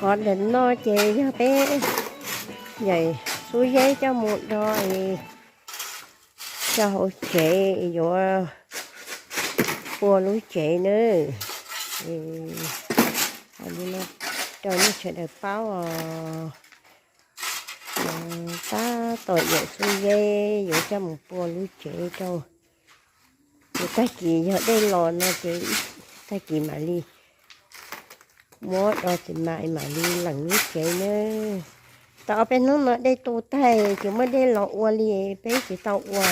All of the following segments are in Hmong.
Qhov ntawm no ces yog peb yawm xub zeb coj mus do es coj hauv tsev yuav ua lub tsev nawb. Hais li no rau nej sawv daws paub os. Tab tom yawm xub zeb yuav coj mus ua lub tsev rau. Ces tag kis yog dej los no ces tag kis mam li muab do xis mas mam li leem lub tsev nawb. Tau ob peb hnub no dej tu tag ces muab dej los ua li peb tsis tau ua.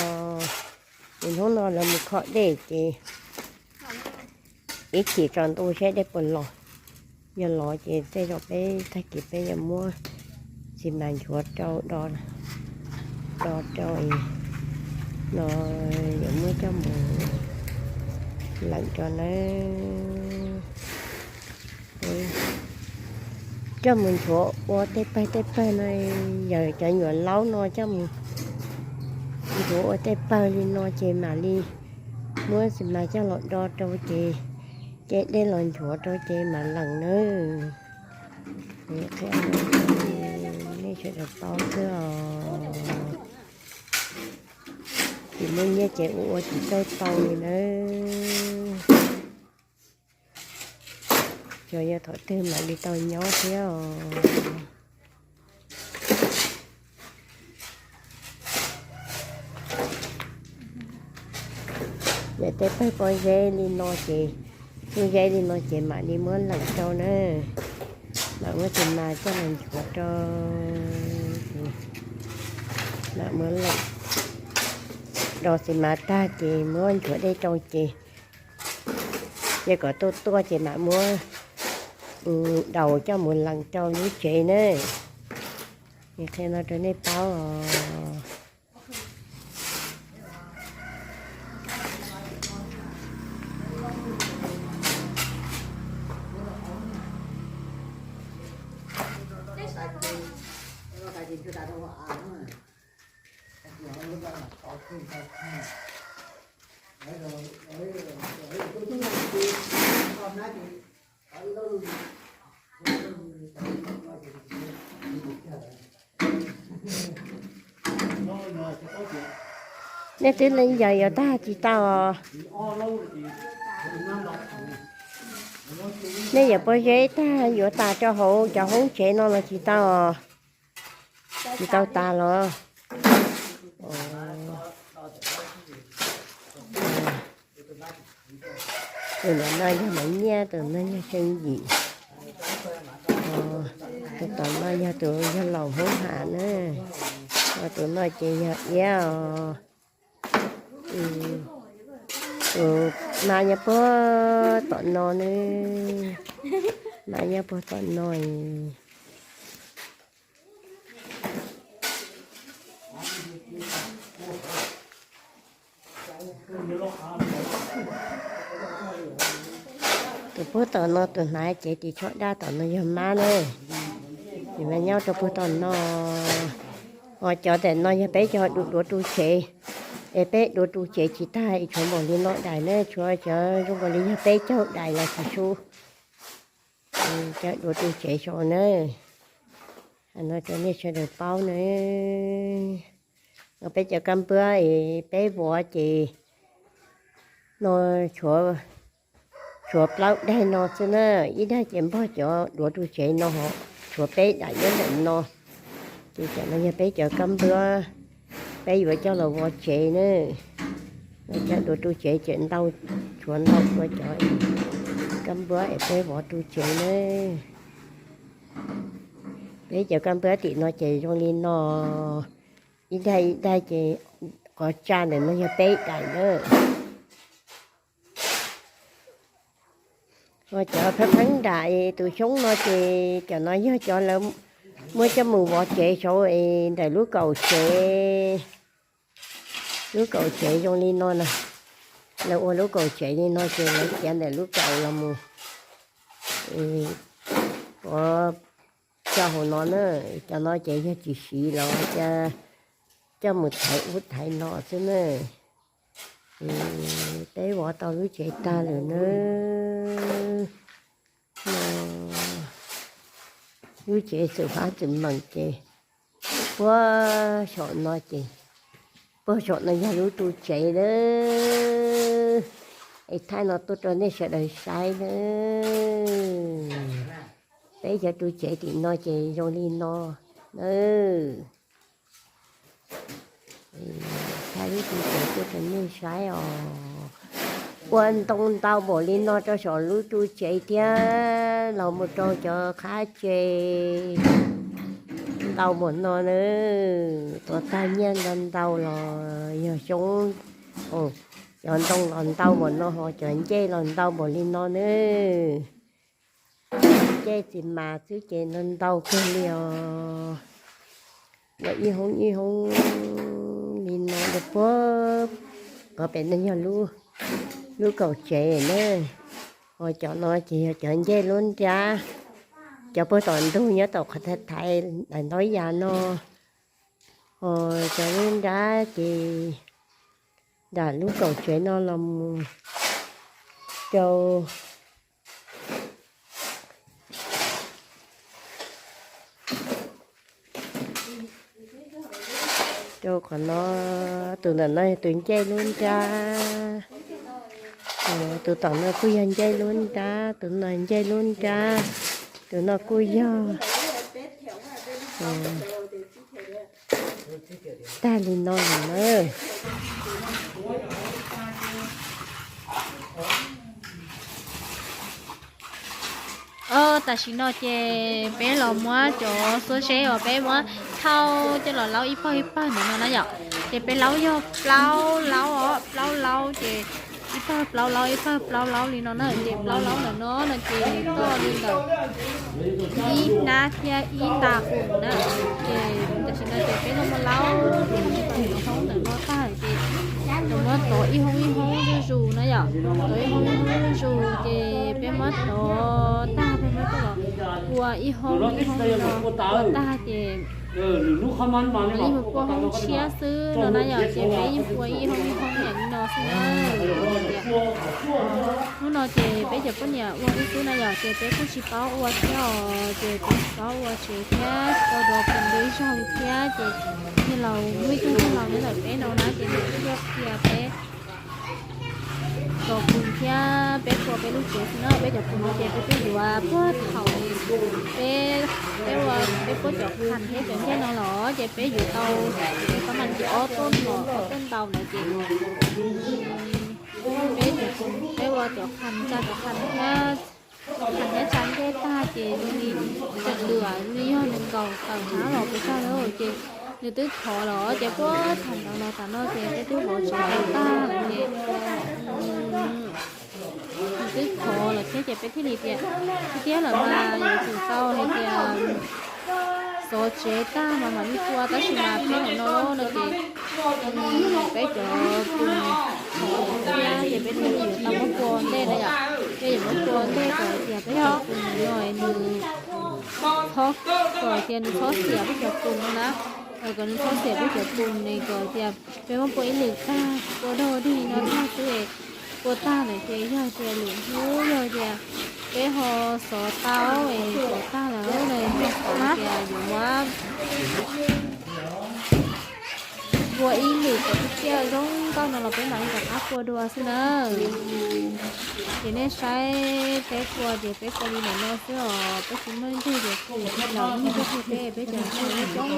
Ces hnub no lawv mus kho dej ces ib chim tsaus ntuj saib dej puas los. Yog los ces tej zaum peb tag kis peb yuav muab xis mas nchuav rau do, do rau no yuav muab coj mus leem rau nawb. Coj mus nchuav ua tej pawg tej pawg no, yog cov nyuam laub no coj mus nchuav ua tej pawg li no ces mam li muab xis mas coj los do rau ces, ces dej los nchuav rau ces mam leem nawb. Nej sawv daws paub xwb os. Tsis muaj nyiaj ces ua ua tsis txawj tau li nawb. Xyov yog thaum twg mam li tau nyob thiab os. Yog tej pawg pob zeb li no ces, xub zeb li no ces mam li muab leem rau na. Mam muab xis mas coj los nchuav rau, mam muab leem, do xis mas tag ces muab nchuav dej rau ces, ces kom tuaj tuaj ces mam muab daus coj mus leem rau lub tsev na. Qhia no rau nej paub os. Nej twb leej yawm yuav tag tsis tau os. Nej yawm pob zeb tag yuav tas rau hauv cov hoob tsev no los tsis tau os? Tsis tau tas los? Tus ntawm no yog Maiv Nyiaj, tus no yog See Yim, tus tom no yog tus yog laus Hmoob Ham na, tus no ces yog Iab os. Tus hmab nyob puag tom no ne, hmab nyob puag tom no. Tus puag tom no tus hnav cev ris tsho daj tom no yog hmab na, ces mas nyob rau puag tom no. Ho cov ntawm no yog peb cov duav ru tsev, es peb duav ru tsev tsis tag es tshuav npaum li no daim na, tshuav cov zoo nkaus li yog peb caug daim los tsis sub. Cov duav ru tsev sau na, no rau nej sawv daws paub na. No peb cov kab npua es peb vov ces no tshuav plaub daim no xwb na, ib daim ces npog cov duav ru tsev no ho tshuav peb daim nyob ntawm no. Ces cov no yog peb cov kab npua, peb yuav coj los vov tsev na. Cov duav ru tsev ces ntau, tshuav ntau ua cov kab npua es peb vov ru tsev na. Peb cov kab npua tim no ces zoo li no, ib daim ib daim ces qhov tsa ntawm no yog peb daim na. Ho cov pheeb pheeb nram tus xyoob no ces cov no yog cov lawv muab coj mus vov tsev saud es ntawm lub kaum tsev. Lub kaum tsev zoo li no na, lawv ua lub kaum tsev li no ces lawv khiav ntawm lub kaum los mus ua tso hauv no na. Cov no ces yog tsis siv los cia coj mus thaiv ub thaiv no xwb na. Peb vov tau lub tsev tag lawm na. Lub tsev xwm fab xwm meem ces puag saum no ces, puag saum no yog lub ru tsev na. Es thaij no tuaj rau nej sawv daws saib na. Peb cov ru tsev tim no ces zoo li no na. Thaij lub ru tsev tuaj rau nej saib os. Ua ntoo ntau npaum li no rau saum lub ru tsev thiab los mus rau cov qhab tsev ntau npaum no na. Tuav tag nyiaj ntau ntau los yog xyoob, cov ntoo los ntau npaum no ho cov ncej los ntau npaum li no na. Ncej txiv mas xwb ces ntau ntau kawg li os. Ua ib hoob ib hoob li no rau puag, qhov pem no yog lub kaum tsev na. Ho cov no ces yog cov ncej lub nrab, cov puag tom ntug nyob tom qhov thaiv thaiv daim ntaub yas no. Ho cov lub nrab ces nram lub kaum tsev no los mus rau rau qhov no, tus ntawm no yog tus ncej lub nrab, tus tom no kuj yog ncej lub nrab, tus no ncej lub nrab, tus no kuj yog. Tag li no lawm na. Tam sim no ces peb los muab cov xuab zeb uas peb muab thauj coj los laub ib pawg ib pawg ntawm no na yom. Ces peb laub yog plaub laub os, plaub laub ces ib pawg plaub laub ib pawg plaub laub li no na. Ces plaub laub ntawm no no ces toj li ntawm ib hnab thiab ib nta qus na. Ces tam sim no ces peb los muab laub cov hoob ntawm no tag ces los muab tov ib hoob ib hoob zuj zus na yom. Tov ib hoob ib hoob zuj zus ces peb muab tov tag peb muab coj los ua ib hoob ib hoob li no ua tag ces ib mus pua hoob tshiab xwb no na yom. Ces peb yeej pua ib hoob ib hoob yam li no xwb na. Hnub no ces peb cov poj niam ua xwb xwb na yom, ces peb kuj tsis paub ua thiab os. Ces peb tsis paub ua tsev thiab, tsis paub dua pus ntau ib zaug li thiab. Ces niag laus muaj ib tug niag laus nyob ntawm peb no na, ces nws kuj tuaj qhia peb cov pus thiab peb pua peb lub tsev xwb na. Peb cov pus no ces peb twb yuav puag thaum peb, peb ua, peb puab cov qham thiab cov ncej no los ces peb yuav tau, peb pab mam li ob tuaj mos ob tuaj ntau ntawd ces peb, peb ua cov qham tsa cov qham thiab, qham thiab tsa ncej tag ces zoo li tseem lwm li yog nees nkaum tawm hnab los pes tsawg lawm ces nws twb thov los ces puag thaum ntawd los tas no ces peb twb vov tsev tag lawm ces nws twb thov los thiab ces peb thiaj li tias, tiag tiag lawm mas yuav tsum tau hais tias xov tsev tag mas mam li pua, tab sis mas peb nim no no ces peb cov pus thov thiab ces peb thiaj li yuav tau muab pua ntej na yom. Peb yuav muab pua ntej kom hais tias peb cov pus no nws txhob, kom hais tias nws txhob xiam peb cov pus no na. Kom nws txhob xiam peb cov pus ne, kom hais tias peb muab pua ib lwm tag, pua dog dig no tag xwb, pua tag lawm ces yog tias lwm hnub yog tias peb ho xov tau es xov tag lawm no, xav tias yuav muab pua ib lwm kom tsiaj zoo nkauj no los peb mam li rov qab pua dua xwb na. Ces nej saib peb pua ces peb pua li ntawm no xwb os, peb tsis muaj ntug ces los ib nyuag pliag peb, peb cov ntxhais coob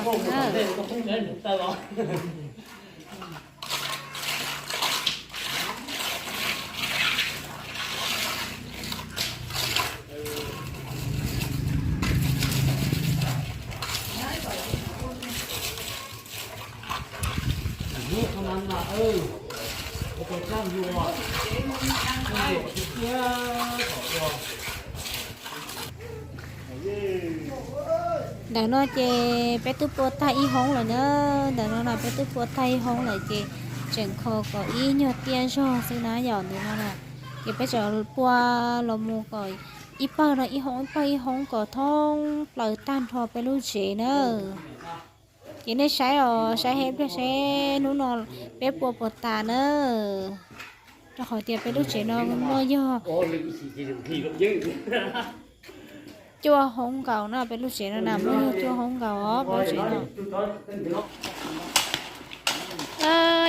coob ces peb cov ntxhais ua xwb na. Ntawm no ces peb twb pua tag ib hoob lawm na. Ntawm no na peb twb pua tag ib hoob lawm ces tseem kho kom ib nyuag tiaj zog xwb na yom. Ntawm no na ces peb tseem pua los mus kom ib pawg no ib hoob ib pawg ib hoob kom thoob plaws tag nrho peb lub tsev na. Ces nej saib os, saib ib pliag seb hnub no peb pua puas tas na. Rau qhov tias peb lub tsev no muaj yog cuaj hoob nkaus na, peb lub tsev no na muaj yog cuaj hoob nkaus os peb lub tsev no.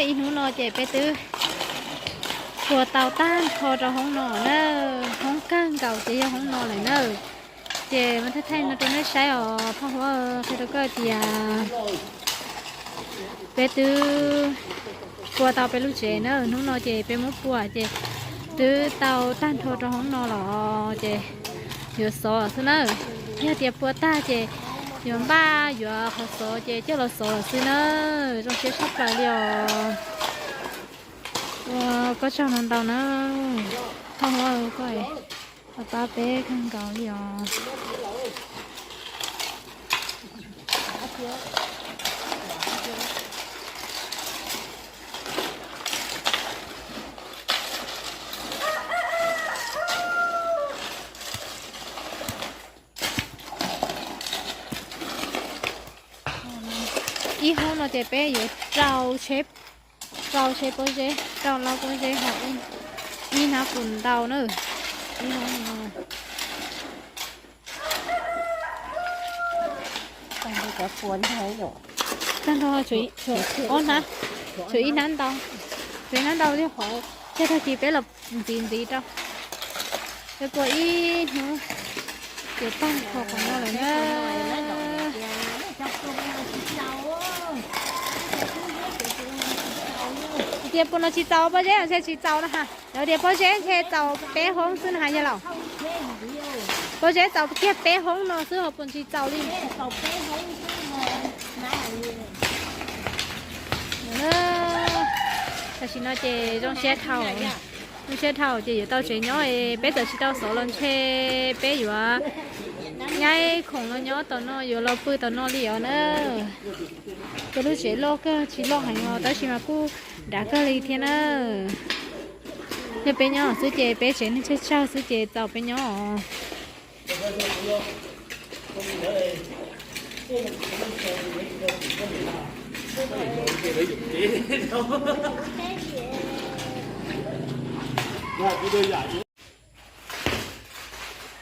Ib hnub no ces peb twb pua tau tag nrho rau hoob no na, hoob kawg nkaus ces yog hoob no lawm na. Ces muab thaij thaij no rau nej saib os, phauj Huab qhia rau koj tias peb twb pua tau peb lub tsev na, hnub no ces peb muab pua ces twb tau tag nrho rau hoob no los ces yuav xov xwb na. Yog tias pua tag ces yuav npaj yuav qhov xov ces coj los xov lawm xwb na. Zoo siab tshaj plaws li os. Ua koj tsaug ntau ntau na, phauj Huab, koj pab peb kawg nkaus li os. Ib hoob no ces peb yuav rau tsheb, rau tsheb pob zeb, rau lauj pob zeb hauv ib hnab puas ntau na. Tag nrho tshuav ib hnab ntau, tshuav ib hnab ntau li hauv, ces tag kis peb los ntxiv ntxiv rau. Peb pua ib hnub ces tag nrho qhov no lawm na. Tias pua no tsis txaus pob zeb ntshe tsis txaus na ha. Lawv tias pob zeb ntshe txaus peb hoob xwb na ha yog los? Pob zeb txaus kiag peb hoob no xwb ho puas tsis txaus li? Tam sim no ces zoo siab dhau, zoo siab dhau ces yuav tau tsev nyob, peb txawm tsis tau xov los ntshe peb yuav nyaib khoom los nyob tom no, yuav los pw tom no li os na. Peb lub tsev loj kawg, tsis loj heev os tab sis mas kuj dav kawg li thiab na. Yog peb nyob xwb ces peb tsev neeg tsawg tsawg xwb ces txaus peb nyob os.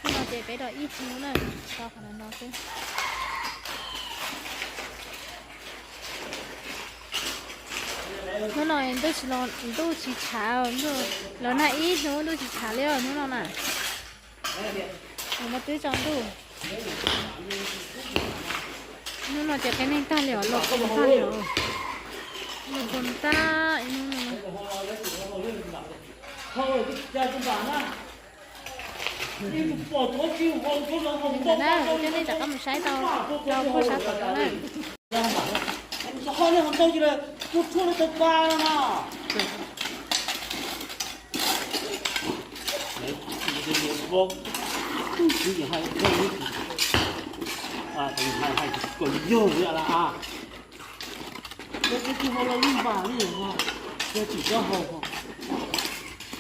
Hnub no ces peb dua ib hnub na, tau qhov no xwb. Hnub no ntuj tsis tshav, los nag ib hnub ntuj tsis tshav li os hnub no na. Los twb tsaus ntuj. Hnub no ces qhib neeg tag li os, los pus tag li os. Los pus tag ib hnub no. Li ntawd na, coj nej rov qab mus saib tau rau puag sab tod na.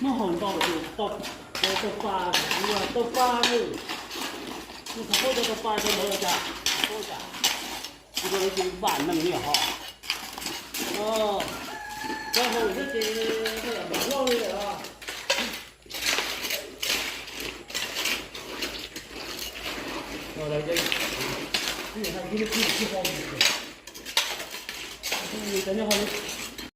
Muab haus ntau, tau pa, tau pa, kuv tau pa rau lawv cas, kuv rau lawv ces vam neeg li ho. Tau haus thiab ces mam loj li lawm. Cov nyob ho li,